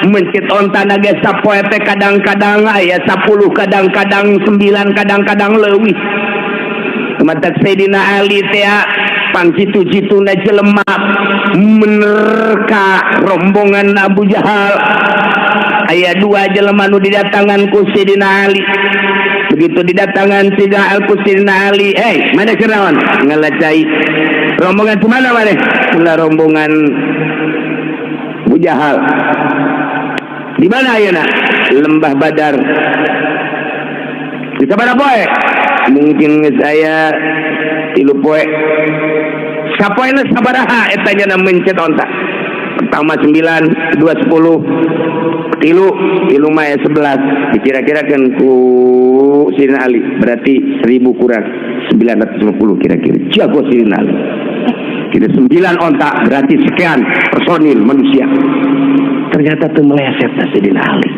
Speaker 1: mencit onta ge sapoe teh kadang-kadang aya 10, kadang-kadang 9, kadang-kadang leuwih. Matak Sayyidina Ali teh pang jitu-jituna jelema menerka rombongan Abu Jahal. Aya dua jelema nu didatangan ku Sayyidina Ali. Begitu didatangan Sayyidina Al ku Sayyidina Ali, "Hei, mana kerawan ngalacai rombongan di mana? Mana pula rombongan Abu Jahal di mana ayeuna?" "Lembah Badar." "Bisa pada poe?" "Mungkin saya 3 poe." "Sapoena sabaraha eta nya mencet onta?" "Pertama 9, kedua 10, tilu tilu mah ya 11." Dikira-kirakan ku Sayyidina Ali berarti 1000 kurang 950 kira-kira. Jago Sayyidina Ali. Kira 9 onta berarti sekian personil manusia. Ternyata tuh meleset Sayyidina Ali.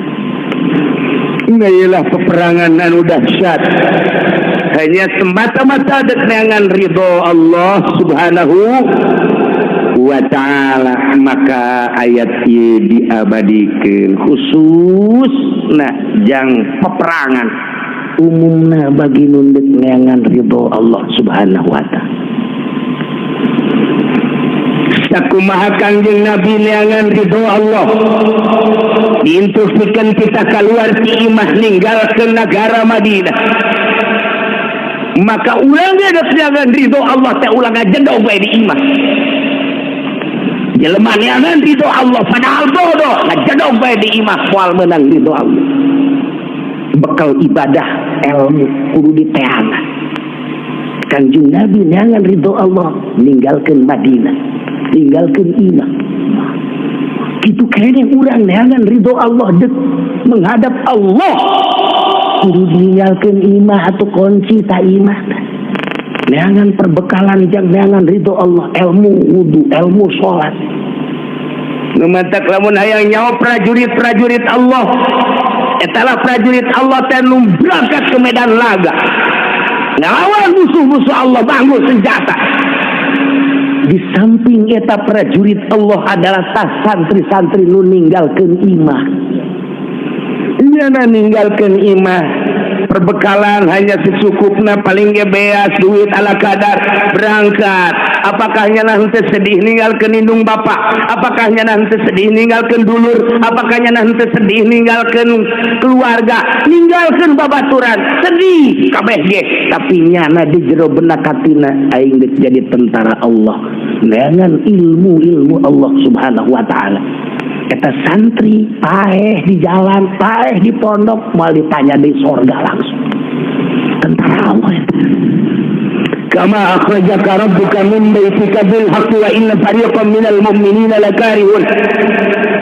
Speaker 1: Inilah peperangan anu dahsyat, hanya semata-mata dengan ridho Allah Subhanahu wa Ta'ala. Maka ayat ieu diabadikeun khusus nah jang peperangan, umumna bagi nu dek neangan ridho Allah Subhanahu wa Ta'ala. Sakumaha Kangjeng Nabi neangan ridho Allah, diinstruksikan kita keluar ti imah, ninggalkeun negara Madinah, maka urang ge dek neangan ridho Allah teh ulah ngajedog bae di imah. Jelema neangan ridho Allah padahal bodoh, ngajedog bae di imah, moal meunang ridho Allah. Bekal ibadah, ilmu kudu diteangan. Kangjeng Nabi neangan ridho Allah ninggalkeun Madinah, ninggalkeun imah. Kitu keneh urang neangan ridho Allah, dek menghadap Allah kudu ninggalkeun imah atau kunci ta imah. Neangan perbekalan jang neangan ridho Allah, ilmu wudu, ilmu salat. Nu matak lamun hayang nyaho prajurit-prajurit Allah, etalah prajurit Allah teh nu berangkat ke medan laga ngelawan musuh-musuh Allah, bangun senjata. Di samping eta prajurit Allah adalah tas santri-santri nu ninggalkeun imah. Nyana ninggalkeun imah, perbekalan hanya secukupna, paling ge beas duit ala kadar, berangkat. Apakah nyana henteu sedih ninggalkeun indung bapak? Apakah nyana henteu sedih ninggalkeun dulur? Apakah nyana henteu sedih ninggalkeun keluarga, ninggalkeun babaturan? Sedih kabeh ge, tapi nyana di jero benak hatina, aing geus jadi tentara Allah dengan ilmu-ilmu Allah Subhanahu wa Ta'ala. Eta santri paeh di jalan, paeh di pondok, mau ditanya di sorga langsung. Tentara Allah eta. Kama akhrajaka rabbuka min baitika bil haqqi wa inna fariqan minal mu'minina lakarihun.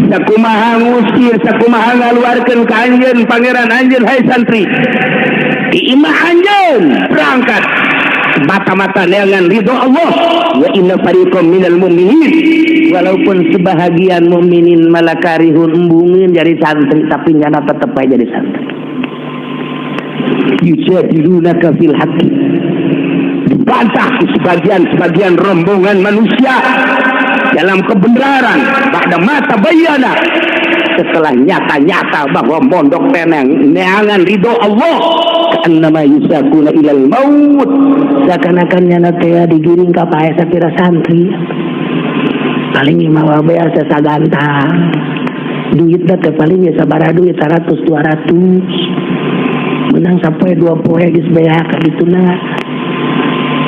Speaker 1: Sakumaha ngusir, sakumaha ngaluarkeun ka anjeun pangeran anjeun, hai santri. Di imah anjeun berangkat mata-mata dengan ridho Allah, wa inna fariqam minal mu'minin, walaupun sebahagian mukminin malakarihun, embungeun jadi santri, tapi nyana tetep aja jadi santri. Yujadilunaka fil haqqi, dibantah sebagian-sebagian rombongan manusia dalam kebenaran, ba'da ma tabayyana, setelah nyata-nyata bahwa mondok tenang neangan ridho Allah, ka'annama yusaquna ilal maut, seakan-akan nyana teh digiring ka paeh sapira santri, paling mah beas sagantang, duit teh paling ya sabaraha duit, 100 200, menang sampai 2 poe geus beak ka dituna.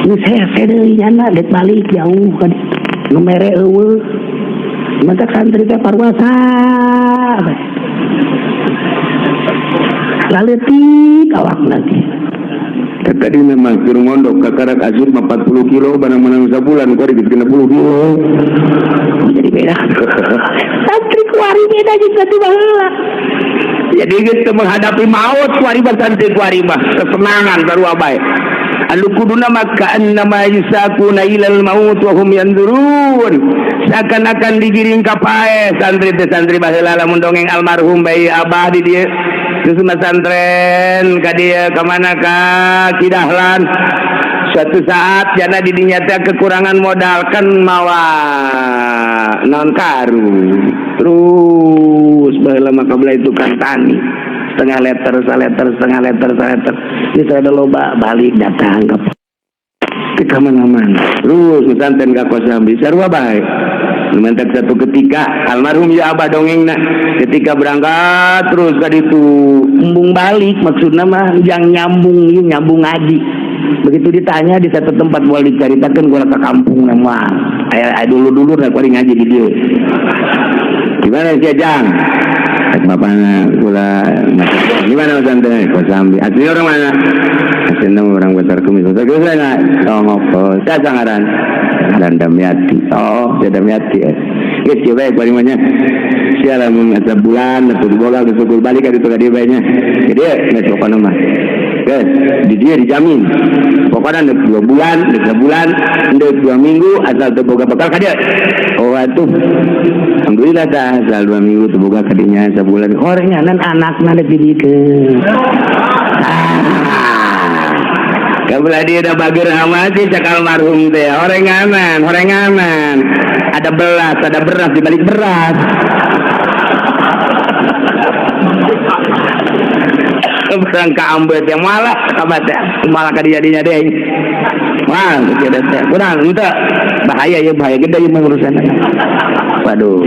Speaker 1: Geus hese deui nyana dek balik jauh ka ditu, nu mere eueuh. Matak santri teh parwasa laleutik awakna teh.
Speaker 2: Tadi memang keur mondok kakarak asup 40 kilo, barang menang sabulan kuari geus 60 kilo.
Speaker 1: Oh, jadi beda santri kuari, beda jeung santri baheula. Jadi gitu menghadapi maut kuari mah, santri kuari mah kesenangan sarua bae. Anu kuduna mah ka'annama yusaquna ilal maut wa hum yanzurun, seakan-akan digiring ka paeh santri teh. Santri baheula lamun dongeng almarhum bayi abah di dieu, geus masantren ka dieu, ka mana, ka Kidahlan. Suatu saat jana di dinya teh kekurangan modal kan, mawa non karung terus. Baheula mah kabelah itu kan tani, setengah liter, saliter, setengah liter, saliter. Ini saya ada loba balik datang ke mana-mana terus pesantren ka Kosambi, sarua bae. Mantap, satu ketika almarhum ya abah dongeng, nah, ketika berangkat terus ka ditu embung balik, maksudna mah yang nyambung ieu, nyambung ngaji. Begitu ditanya di satu tempat, boleh diceritakan gua ke kampung nama aya dulu-dulu nak ngaji di dieu, gimana sih Jang? Bapaknya gula gimana santai Kosambi, asli orang mana? Aslinya orang Besar Kumis. Saya oh ngopo saya sangaran dan Damiati. Oh, ya Damiati ya. Geus kieu bae paling sia lamun asa bulan atau diboga geus ukur balik ka ditu ka dieu bae nya. Jadi geus pokona mah. Geus di dia dijamin. Pokoknya ndek 2 bulan, ndek sebulan, ndek 2 minggu asal teu boga bekal ka dieu. Oh atuh. Alhamdulillah dah asal 2 minggu teu boga ka dinya sebulan. Horenganan anakna dek didikeun. Ah. Kabelah dia udah bager amat sih cak almarhum teh. Horenganan, horenganan. Ada belas, ada beras di balik beras. Berang ka ambet yang malah kabat ya. Malah ka jadinya deh. Wah, tidak teh. Kurang henteu. Bahaya ya, bahaya gede ya urusan. Waduh.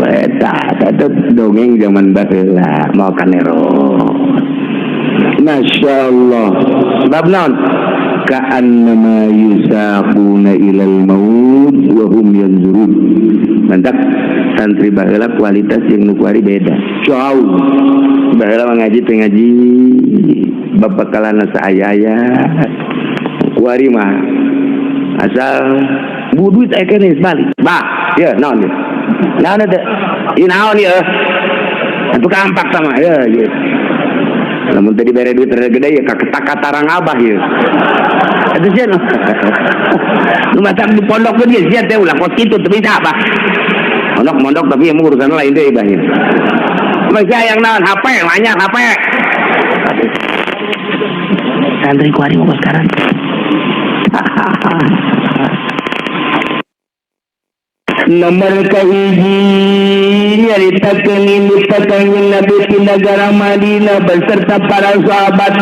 Speaker 1: Eta, eta dongeng zaman baheula mau kanero. Masya Allah. Sebab naon? Ka'annama yusaquna ilal maut wa hum yanzurun. Mantap. Santri baheula kualitas jeung nu kuari beda. Jauh. Baheula mah ngaji teh ngaji babakalana saaya-aya. Kuari mah asal bu duit aya keneh balik. Bah, ya naon ieu? Naon teh? Ieu naon ieu? Atuh kampak sama ya gitu. Lamun tadi bere duit rada gede ya ka katarang abah ya. Itu sih nu. Nu matak di pondok ge sia teh ulah kos kitu teu bisa apa. Mondok mondok tapi yang urusan lain deh ibah. Masih yang naon HP banyak HP. Santri kuari mau sekarang. Nomor kahiji nyaritakeun indit Kanjeng Nabi di negara Madinah beserta para sahabat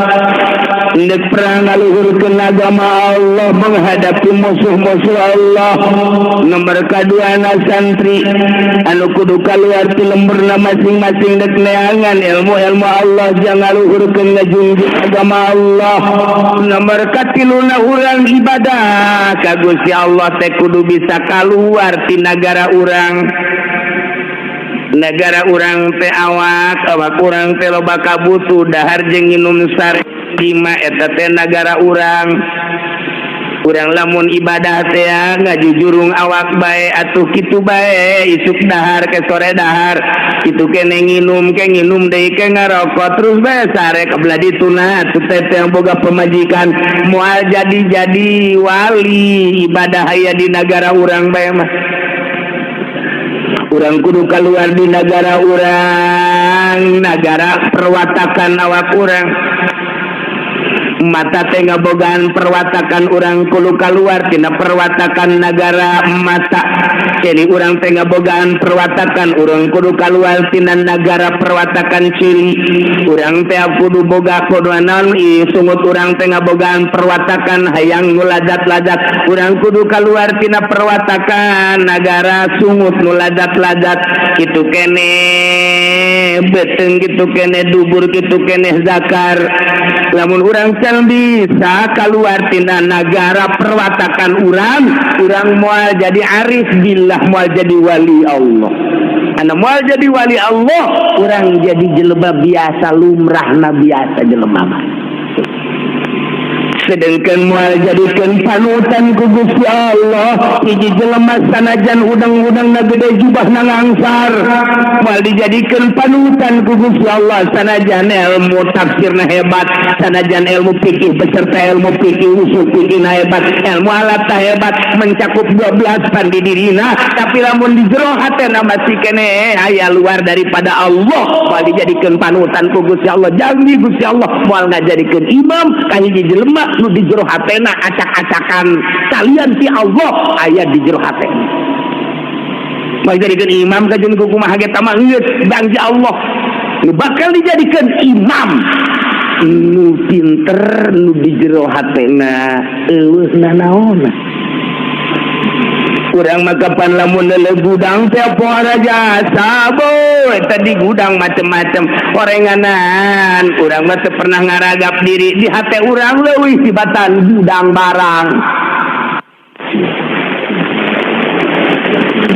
Speaker 1: ndek perang ngaluhurkeun agama Allah menghadapi musuh-musuh Allah. Nomor kadua na santri anu kudu kaluar ti lemburna masing-masing dek neangan ilmu-ilmu Allah jang ngaluhurkeun ngajunjung agama Allah. Nomor katiluna urang ibadah ka Gusti Allah teh kudu bisa kaluar ti negara urang. Negara urang teh awak awak urang teh loba kabutuh dahar jeung nginum sare lima eta teh nagara urang. Urang lamun ibadah teh ngajujurung awak bae atuh kitu bae, isuk dahar ke sore dahar kitu kene, nginum ke nginum deui ke ngarokok terus bae sare kebelah dituna atuh teh yang boga pemajikan moal jadi-jadi wali ibadah aya di nagara urang bae mah. Urang kudu keluar di negara urang, negara perwatakan awak urang. Mata teh ngabogaan perwatakan, urang kudu keluar tina perwatakan negara mata. Jadi urang teh ngabogaan perwatakan, urang kudu keluar tina negara perwatakan ciri. Urang teh kudu boga kudu naon sungut urang teh ngabogaan perwatakan hayang nu lazat-lazat, urang kudu keluar tina perwatakan negara sungut nu lazat-lazat kitu kene beteng, kitu kene dubur, kitu kene zakar. Lamun urang can bisa keluar tina negara perwatakan urang, urang moal jadi arif billah, moal jadi wali Allah. Anu moal jadi wali Allah, urang jadi jelema biasa, lumrahna biasa jelema mah. Sedangkan moal jadikeun panutan ku Gusti Allah hiji jelema sanajan hudang-hudangna gede, jubahna ngangsar, moal dijadikeun panutan ku Gusti Allah. Sanajan ilmu tafsirna hebat, sanajan ilmu fikih beserta ilmu fikih, usul fikih hebat, ilmu alat hebat, mencakup 12 pan di dirina, tapi lamun di jero hatena masih keneh aya luar daripada Allah, moal dijadikeun panutan ku Gusti Allah. Janji Gusti Allah moal ngajadikeun imam ka hiji jelema nu di jero hatena acak-acakan kalian ti Allah aya di jero hatena. Moal dijadikeun imam kajeun ku kumaha ge mah geus janji Allah. Nu bakal dijadikan imam nu pinter nu di jero hatena euweuh nanaonna. Urang mah kapan lamun neuleuh gudang teh poara jasa boy tadi gudang macem-macem orenganan. Urang mah teu pernah ngaragap diri di hate urang leuwih tibatan gudang barang.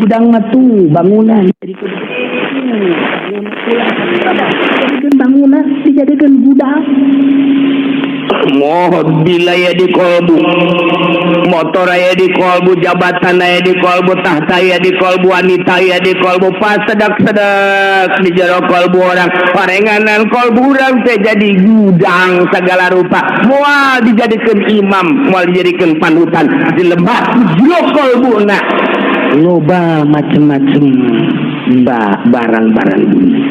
Speaker 1: Gudang mah tuh bangunan dijadikan bangunan, dijadikan gudang. Mobil aya di kolbu, motor aya di kolbu, jabatan aya di kolbu, tahta aya di kolbu, wanita aya di kolbu, pas sedak-sedak di jero kolbu orang parenganan. Kolbu urang teh jadi gudang segala rupa. Moal dijadikan imam, moal dijadikan panutan jelema jero kolbuna loba macem-macem barang-barang dunia.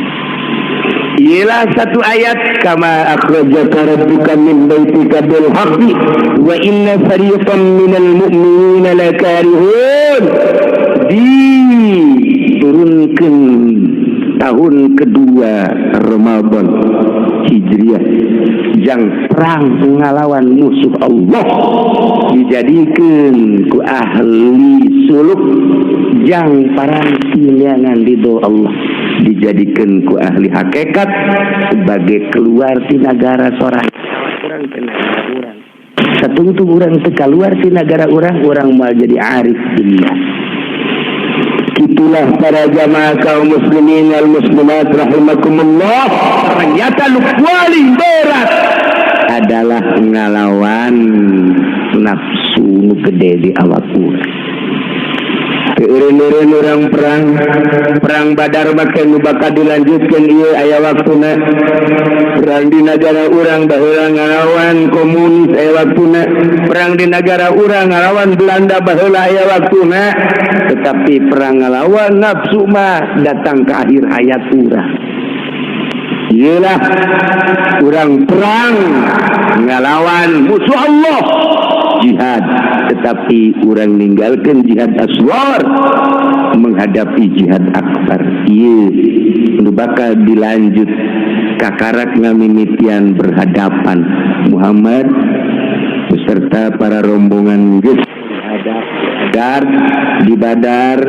Speaker 1: Ialah satu ayat, kama akhrajaka rabbuka min baitika bil haqqi wa inna fariqan minal mu'minina lakarihun, diturunkan tahun kedua Ramadan Hijriah jang perang ngalawan musuh Allah, dijadikan ku ahli suluk jang paranti neangan ridho Allah, dijadikan ku ahli hakikat sebagai keluar ti negara sorang. Urang teh negara urang satungtung urang teu keluar ti negara urang, urang moal jadi arif billah. Itulah para jamaah kaum muslimin wal muslimat rahimakumullah, ternyata nu paling berat adalah ngalawan nafsu nu gede di awak urang. Eureun-eureun urang perang perang Badar make nu bakal dilanjutkeun ieu aya waktuna. Perang di negara urang baheula ngalawan komunis aya waktuna, perang di negara urang ngalawan Belanda baheula aya waktuna, tetapi perang ngalawan nafsu mah datang ke akhir hayat urang. Iyalah urang perang ngalawan musuh Allah, jihad, tetapi urang ninggalkan jihad asghar menghadapi jihad akbar. Iya nu bakal dilanjut kakarak ngamimitian berhadapan Muhammad beserta para rombongan geus Badar. Di Badar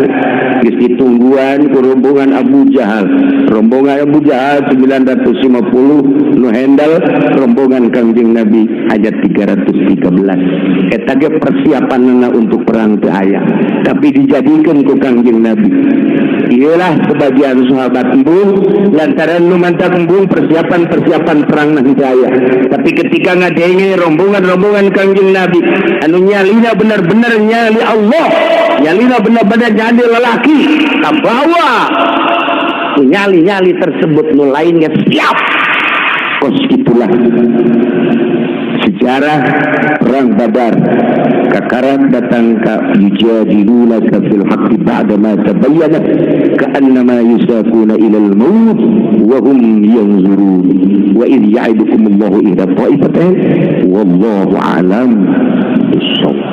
Speaker 1: geus ditungguan ku rombongan Abu Jahal. Rombongan Abu Jahal 950 nu handal, rombongan Kangjeng Nabi hanya 313. Eta ge persiapanna untuk perang teu aya, tapi dijadikan ku Kangjeng Nabi. Iyalah sebagian sahabat embung lantaran nu mantak embung persiapan-persiapan perang nanti aya, tapi ketika ngadenge rombongan-rombongan Kangjeng Nabi anu nyalina benar-benar nyali Allah, nyalina benar-benar nyali lelaki, kabawa nyali-nyali tersebut, nu lainnya siap. Kos itulah sejarah perang Badar. Kakarak datang ka yujadilunaka fil haqqi ba'da ma tabayyana ka'annama yusaquna ilal maut wa hum yanzurun wa idh ya'idukumullahu ihda ta'ifatain wallahu a'lam bissawab.